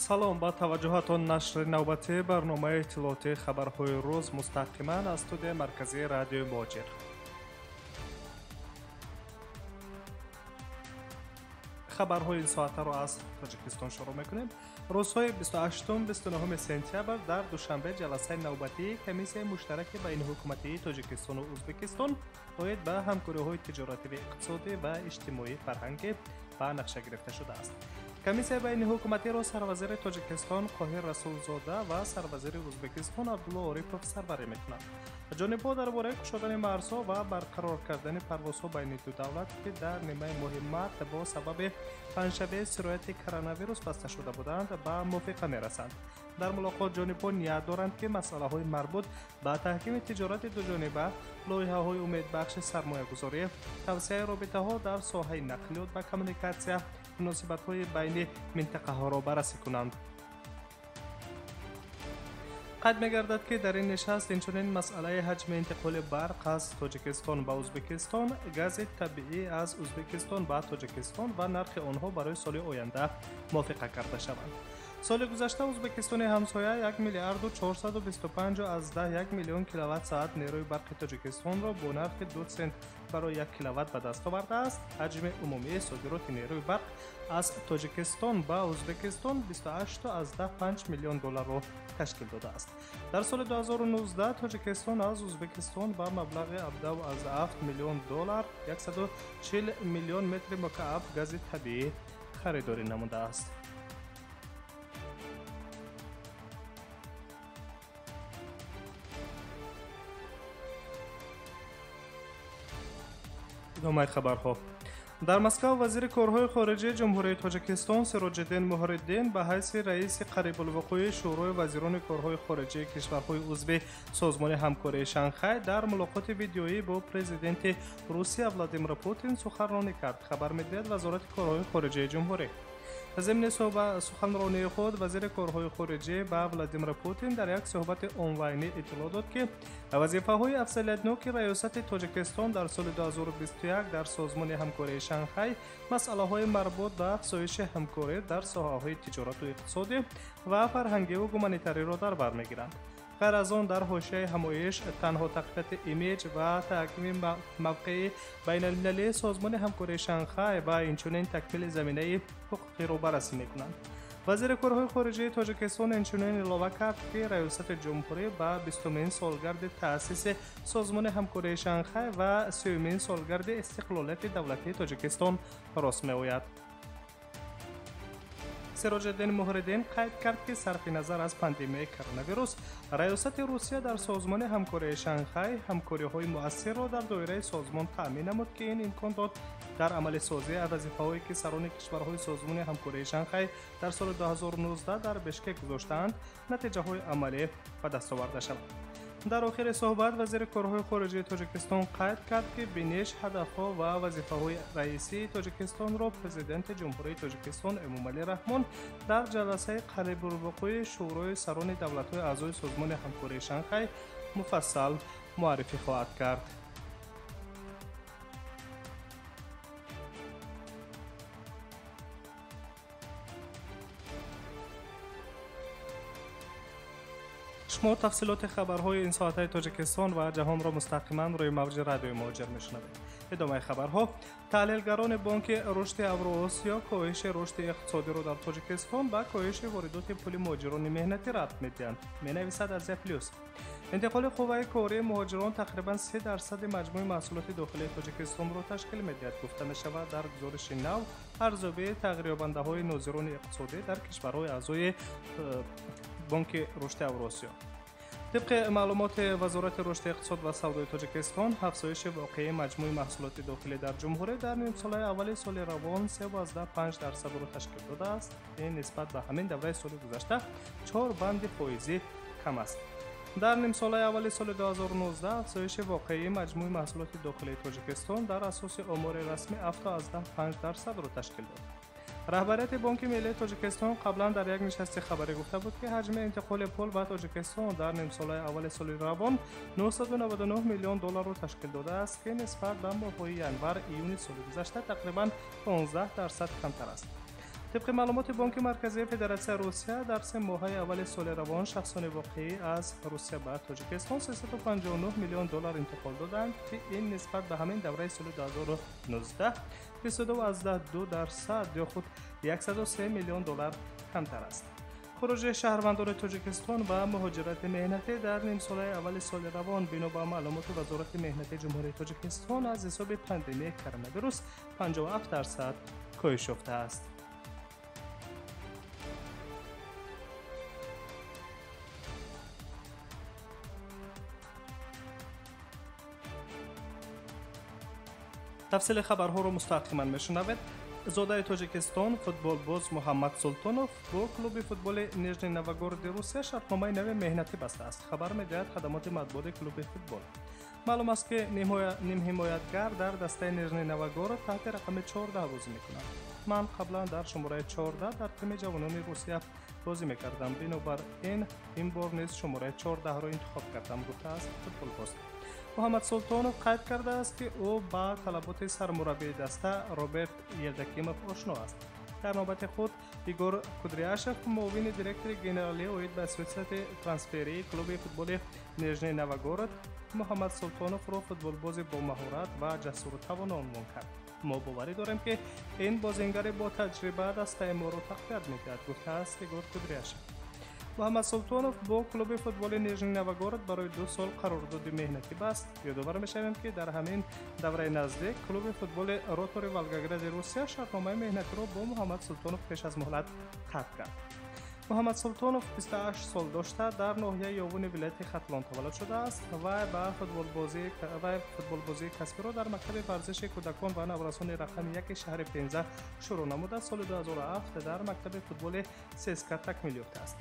Салом, ба таваҷҷӯҳатон нашри навбатии барномаи иттилоотии хабарҳои рӯз мустақиман аз студияи марказии радиои Муҳоҷир. Хабарҳои ин соатаро аз Тоҷикистон шурӯъ мекунем. Рӯзҳои 28-29 сентябр дар Душанбе ҷаласаи навбатии комиссияи муштараки байниҳукуматии Тоҷикистону Ӯзбекистон оид ба ҳамкориҳои тиҷоративу иқтисодӣ ва иҷтимоӣ фарҳангӣ ба нақша гирифта шудааст. Комиссияи байниҳукуматиро сарвазири Тоҷикистон Қоҳир Расулзода ва сарвазири Ӯзбекистон Абдулло Орипов сарварӣ мекунанд. Ҷонибҳо дар бораи кушодани марзҳо ва барқарор кардани парвозҳо байни ду давлат, ки дар нимаи моҳи март бо сабаби панҷшабеи сирояти коронавирус баста шуда буданд, ба мувофиқа мерасанд. Дар мулоқот ҷонибҳо ният доранд, ки масъалаҳои марбут ба таҳкими тиҷорати дуҷониба, лоиҳаҳои умедбахши сармоягузорӣ, тавсеаи робитаҳо дар соҳаи нақлиёт ва коммуникатсия, муносибатҳои байни минтақаҳоро баррасӣ кунанд. Қайд мегардад, ки дар ин нишаст инчунин масъалаи ҳаҷми интиқоли барқ аз Тоҷикистон ба Ӯзбекистон, гази табиӣ аз Ӯзбекистон ба Тоҷикистон ва нархи онҳо барои соли оянда мувофиқа карда шаванд. Соли гузашта Ӯзбекистони ҳамсоя 1 миллиарду 425,1 миллион киловатт-саат нерӯи барқи Тоҷикистонро бо нархи 2 цент барои 1 киловатт ба даст овардааст. Ҳаҷми умумии содироти нерӯи барқ аз Тоҷикистон ба Ӯзбекистон 28,5 миллион долларро ташкил додааст. Дар соли 2019 Тоҷикистон аз Ӯзбекистон ба маблағи 17,7 миллион доллар 140 миллион метри мукааб гази табиӣ харидорӣ намудааст. Идомаи хабарҳо. Дар Москва вазири корҳои хориҷии Ҷумҳурии Тоҷикистон Сироҷиддин Муҳриддин ба ҳайси раиси қарибулвуқӯи Шӯрои вазирони корҳои хориҷии кишварҳои узви Созмони ҳамкории Шанхай дар мулоқоти видеоӣ бо президенти Русия Владимир Путин суханронӣ кард, хабар медиҳад Вазорати корҳои хориҷии ҷумҳурӣ. Зимни суханронии худ вазири корҳои хориҷӣ ба Владимир Путин дар як суҳбати онлайнӣ иттилоъ дод, ки вазифаҳои афзалиятноки раёсати Тоҷикистон дар соли 2021 дар Созмони ҳамкории Шанхай масъалаҳои марбут ба афзоиши ҳамкорӣ дар соҳаҳои тиҷорату иқтисодӣ ва фарҳангиву гуманитариро дар бар мегиранд. Ғайр аз он, дар ҳошияи ҳамоиш танҳо тақвияти имиҷ ва таҳкими мавқеи байналмилалии Созмони ҳамкории Шанхай ва инчунин такмили заминаи ҳуқуқиро баррасӣ мекунанд. Вазири корҳои хориҷии Тоҷикистон инчунин илова кард, ки раёсати ҷумҳурӣ ба 20-умин солгарди таъсиси Созмони ҳамкории Шанхай ва 30-умин солгарди истиқлолияти давлатии Тоҷикистон рост меояд. Сироҷиддин Муҳриддин қайд кард, ки сарфи назар аз пандемияи коронавирус, раёсати Русия дар Созмони ҳамкории Шанхай ҳамкориҳои муассирро дар доираи созмон таъмин намуд, ки ин имкон дод дар амалисозии вазифаҳое, ки сарони кишварҳои Созмони ҳамкории Шанхай дар соли 2019 дар Бишкек гузоштаанд, натиҷаҳои амалӣ ба даст оварда шавад. Дар охири суҳбат вазири корҳои хориҷии Тоҷикистон қайд кард, ки биниш, ҳадафҳо ва вазифаҳои раисии Тоҷикистонро президенти Ҷумҳурии Тоҷикистон Эмомалӣ Раҳмон дар ҷаласаи қарибулвуқӯи Шӯрои сарони давлатҳои аъзои Созмони ҳамкории Шанхай муфассал муаррифӣ хоҳад кард. Шумо тафсилоти хабарҳои ин соатаи Тоҷикистон ва ҷаҳонро мустақиман рӯи мавҷи радиои Муҳоҷир мешунавед. Идомаи хабарҳо. Таҳлилгарони Бонки Рушди Авроосиё коҳиши рушди иқтисодиро дар Тоҷикистон ба коҳиши воридоти пули муҳоҷирони меҳнатӣ рабт медиҳанд, менависад Азия Плюс. Интиқоли қувваи кории муҳоҷирон тақрибан 3% маҷмӯи маҳсулоти дохилии Тоҷикистонро ташкил медиҳад, гуфта мешавад дар гузориши нав арзёбии тағйирёбандаҳои нозирони иқтисодӣ дар кишварҳои аъзои Бонки Рушди Авроосиё. Тибқи маълумоти Вазорати рушди иқтисод ва савдои Тоҷикистон, афзоиши воқеии маҷмӯи маҳсулоти дохилӣ дар ҷумҳурӣ дар нимсолаи аввали соли равон 3,5%-ро ташкил додааст. Ин нисбат ба ҳамин давраи соли гузашта 4 банди фоизӣ кам аст. Дар нимсолаи аввали соли 2019 афзоиши воқеии маҷмӯи маҳсулоти дохилии Тоҷикистон дар асоси омори расмӣ 7,5%-ро ташкил дод. Раҳбарияти Бонки Миллии Тоҷикистон қаблан дар як нишасти хабарӣ гуфта буд, ки ҳаҷми интиқоли пул ба Тоҷикистон дар нимсолаи аввали соли равон 999 миллион долларро ташкил додааст, ки нисбат ба моҳҳои январ-июни соли гузашта тақрибан 15% камтар аст. Тибқи маълумоти Бонки Марказии Федератсияи Русия, дар се моҳаи аввали соли равон шахсони воқеӣ аз Русия ба Тоҷикистон 359 миллион доллар интиқол доданд, ки ин нисбат ба ҳамин давраи соли 2019 22,2% ё худ 103 миллион доллар камтар аст. Хуруҷи шаҳрвандони Тоҷикистон ба муҳоҷирати меҳнатӣ дар нимсолаи аввали соли равон бино ба маълумоти Вазорати меҳнати Ҷумҳурии Тоҷикистон аз ҳисоби пандемияи коронавирус 57% коҳиш ёфтааст. Тафсили хабарҳоро мустақиман мешунавед. Зодаи Тоҷикистон футболбоз Муҳаммад Султонов бо клуби футболи Нижний Новгороди Русия шартномаи нави меҳнатӣ бастааст, хабар медиҳад хадамоти матбуоти клуби футбол. Маълум аст, ки нимҳимоятгар дар дастаи Нижний Новгород таҳти рақами 14 бозӣ мекунад. Ман қаблан дар шумораи 14 дар тими ҷавонони Русия бозӣ мекардам, бинобар ин ин бор низ шумораи 14-ро интихоб кардам, гуфтааст футболбоз. Муҳаммад Султонов қайд кардааст, ки ӯ ба талаботи сармураббии даста Роберт Евдокимов ошно аст. Дар навбати худ Игор Кудряшев, муовини директори генералӣ оид ба сиёсати трансферии клуби футболи Нижний Новгород, Муҳаммад Султоновро футболбози бомаҳорат ва ҷасуру тавоно унвон кард. Мо боварӣ дорем, ки ин бозингари бо таҷриба дастаи моро тақвият медиҳад, гуфтааст Игор Кудряшев. Муҳаммад Султонов бо клуби футболи Нижний Новгород барои 2 сол қарордоди меҳнатӣ баст. Ёдовар мешавем, ки дар ҳамин давраи наздик клуби футболи Ротори Волгогради Русия шартномаи меҳнатиро бо Муҳаммад Султонов пеш аз муҳлат қатъ кард. Муҳаммад Султонов 28 сол дошта, дар ноҳияи Ёвуни вилояти Хатлон таваллуд шудааст ва ба футболбозии касбиро дар мактаби варзиши кӯдакон ва наврасони рақами 1 шаҳри Пенза шурӯъ намуда, соли 2007 дар мактаби футболи ЦСКА такмил ёфтааст.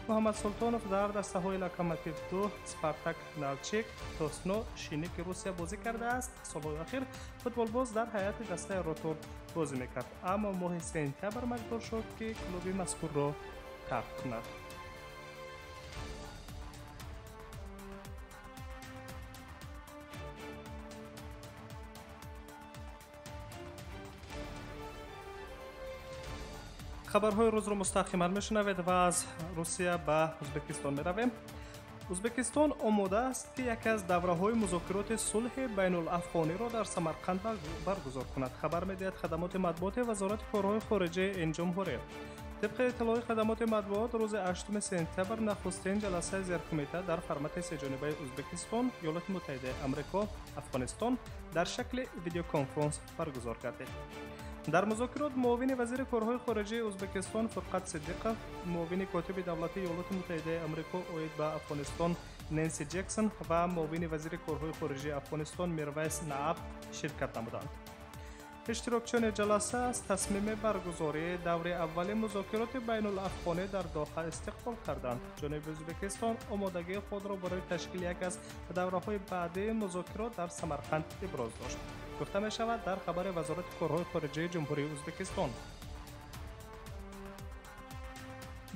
Муҳаммад Султонов дар дастаҳои Локомотив 2, Спартак Налчик, Тосно, Шинники Русия бозӣ кардааст. Солҳои охир футболбоз дар ҳайати дастаи Ротор бозӣ мекард, аммо моҳи сентябр маҷбур шуд, ки клуби мазкурро тарк кунад. Хабарҳои рӯзро мустақиман мешунавед ва аз Русия ба Ӯзбекистон меравем. Ӯзбекистон омода аст, ки яке аз давраҳои музокироти сулҳи байнулафғониро дар Самарқанд баргузор кунад, хабар медиҳад хадамоти матбуоти Вазорати корҳои хориҷии ин ҷумҳурӣ. Тибқи иттилои хадамоти матбуот, рӯзи 8 сентябр нахустин ҷаласаи зеркумита дар формати сеҷонибаи Ӯзбекистон, Иёлоти Муттаҳидаи Амрико, Афғонистон дар шакли видеоконференс баргузор гардид. Дар музокирот муовини вазири корҳои хориҷии Ӯзбекистон Фурқат Сиддиқов, муовини котиби давлатии Иёлоти Муттаҳидаи Амрико оид ба Афғонистон Ненси Ҷексон ва муовини вазири корҳои хориҷии Афғонистон Мирвайс Нааб ширкат намуданд. Иштирокчиёни ҷаласа аз тасмими баргузории даври аввали музокироти байнулафғонӣ дар Доҳа истиқбол карданд. Ҷониби Ӯзбекистон омодагии худро барои ташкили яке аз давраҳои баъдии музокирот дар Самарқанд иброз дошт, гуфта мешавад дар хабари Вазорати корҳои хориҷии Ҷумҳурии Ӯзбекистон.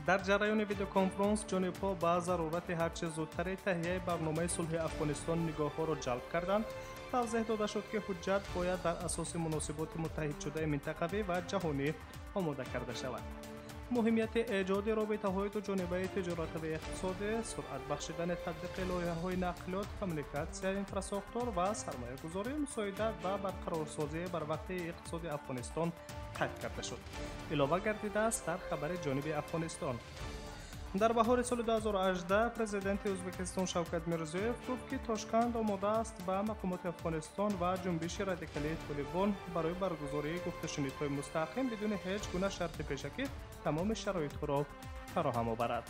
Дар ҷараёни видеоконференс ҷонибҳо ба зарурати ҳарчи зудтари таҳияи барномаи сулҳи Афғонистон нигоҳҳоро ҷалб карданд. Тавзеҳ дода шуд, ки ҳуҷҷат бояд дар асоси муносиботи муттаҳидшудаи минтақавӣ ва ҷаҳонӣ омода карда шавад. Муҳимияти эҷоди робитаҳои дуҷонибаи тиҷоратӣ ва иқтисодӣ, суръат бахшидани татбиқи лоиҳаҳои нақлиёт, коммуникатсия, инфрасохтор ва сармоягузорӣ мусоидат ба барқарорсозии барвақтии иқтисоди Афғонистон қайд карда шуд. Илова гардидааст дар хабари ҷониби Афғонистон. Дар баҳори соли 2018 президенти Ӯзбекистон Шавкат Мирзиёев гуфт, ки Тошканд омода аст ба мақомоти Афғонистон ва ҷунбиши радикалии Толибон барои баргузории гуфтушунидҳои мустақим бидуни ҳеҷ гуна шарти пешакӣ тамоми шароитҳоро фароҳам оварад.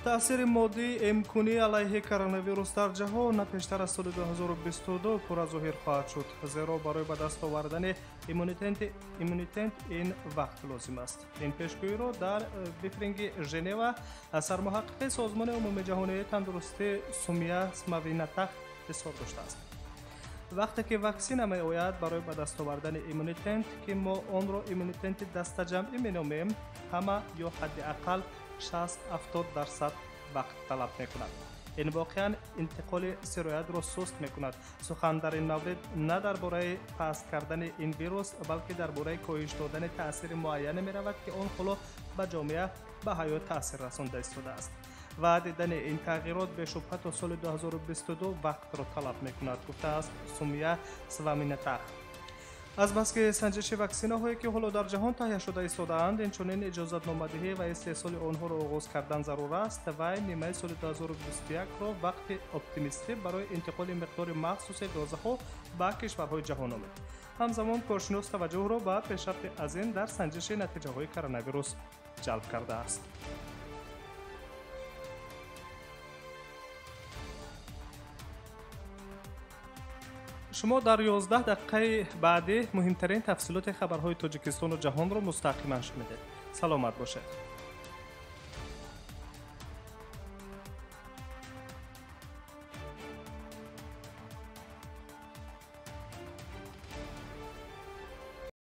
Таъсири моддии имконӣ алайҳи коронавирус дар ҷаҳон на пештар аз соли 2022 пурра зоҳир хоҳад шуд, зеро барои ба даст овардани иммунитет ин вақт лозим аст. Ин пешгӯиро дар брифинги Женева сармуҳаққиқи Созмони умумиҷаҳонии тандурустӣ Сумия Сваминатхан изҳор доштааст. Вақте ки ваксина меояд, барои ба даст овардани иммунитет, ки мо онро иммунитети дастаҷамъӣ меномем, ҳама ё ҳадди ақал 60-70% вақт талаб мекунад. Ин воқеан интиқоли сироятро суст мекунад. Сухан дар ин маврид на дар бораи паст кардани ин вирус, балки дар бораи коҳиш додани таъсири муайяне меравад, ки он ҳоло ба ҷомеа, ба ҳаёт таъсир расонда истодааст. Ва дидани ин тағйирот бешубҳа то соли 2022 вақтро талаб мекунад, гуфтааст Сумия Сваминатах. Азбаски санҷиши ваксинаҳое, ки ҳоло дар ҷаҳон таҳия шуда истодаанд, инчунин иҷозатномадиҳӣ ва истеҳсоли онҳоро оғоз кардан зарур аст, вай нимаи соли 2021-ро вақти оптимистӣ барои интиқоли миқдори махсуси дозаҳо ба кишварҳои ҷаҳон омед. Ҳамзамон коршинос таваҷҷӯҳро ба пешрафти азим дар санҷиши натиҷаҳои коронавирус ҷалб кардааст. Шумо дар 11 дақиқаи баъдӣ муҳимтарин тафсилоти хабарҳои Тоҷикистону ҷаҳонро мустақиман шунидед. Саломат бошед.